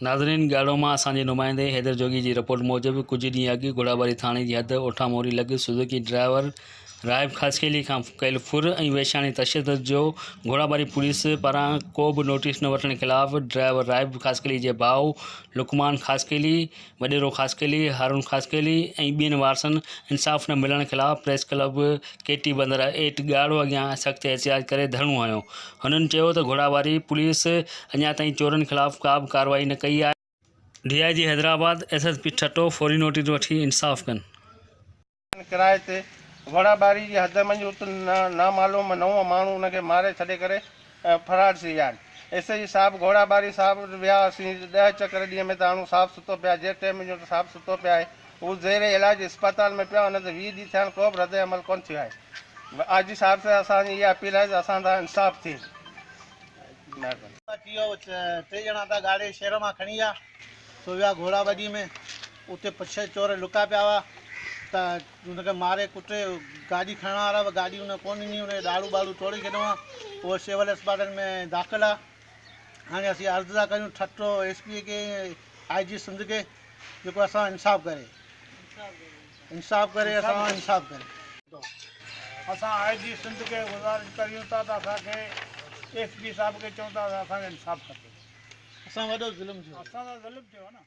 ناظرين ڳاڙهو مان اسان جي نمائندي حيدر جوڳي جي رپورٽ موجب ڪجهه ڏينهن اڳ گهوڙاٻاري ٿاڻي جي حد اوٺاموري لڳ سوزوڪي ڊرائيور راهب خاصخيلي کان ڪيل ڦر ۽ وحشياڻي تشدد جو گهوڙاٻاري پوليس پاران ڪو به نوٽيس نه وٺڻ خلاف ڊرائيور راهب خاصخيلي جي ڀاء لقمان خاصخيلي، وڏيرو خاصخيلي، هارون خاصخيلي ۽ ٻين وارثن انصاف نه ملڻ خلاف press club Keti Bandar eight ڳاڙهو اڳيان سخت احتجاج ڪري ڌرڻو هنيو. هنن چيو ته گهوڙاٻاري پوليس اڃا تائين چورن خلاف ڪا به ڪارروائي نه ڪئي آهي. D I G Hyderabad, S S P Thatta فوري نوٽيس وٺي انصاف ڪن. ڪرائي تي گهوڙاٻاري جي حد منجهه ات نامعلوم نو ماڻهو ان کي ماري ڇڏي ڪري فرار ٿي ويا آهن. ايس ايڇ صاحب گهوڙاٻاري صاحب وٽ ويا هئاسين ڏهه چڪر ڏينهن ۾ ته آڻو صاحب ستو پيو آهي جنهن ٽيم جو ته صاحب ستو پيو آهي هو زير علاج اسپتال ۾ پيو آهي ان تي 20 ڏينهن ٿيا آهن ڪو به رد عمل ڪونه ٿيو آهي آء جي صاحب سان اسان جي اها اپيل آهي ته اسان سان انصاف ٿئي. مهرباني. ٿي ويو ٽي ڄڻا ته گاڏي شهر مان کڻي ويا سو ويا گهوڙا ٻڏي ۾ اتي پڇ چور لڪا پيا هئا ته ان کي ماري ڪٽي گاڏي کڻڻ وارا به گاڏي ان ڪونه ڏني ان کي ڏاڙهون ٻاڙهون ٽوڙي ڇڏيو آ اهو سول اسپتال ۾ داخل آ هاڻي اسين عرض ٿا ڪريون ٺٽو ايس پي کي آء جي سنڌ کي جيڪو اسان انصاف ڪري انصاف ڪري اسان انصاف ڪري. اسان آء جي سنڌ کي گذارش ڪريون ٿا ته اسان کي ايس پي صاحب کي چئون ٿا ته اسان کي انصاف کپي. اسان وڏو ظلم ٿيو. اسان سان ظلم ٿيو آ نه.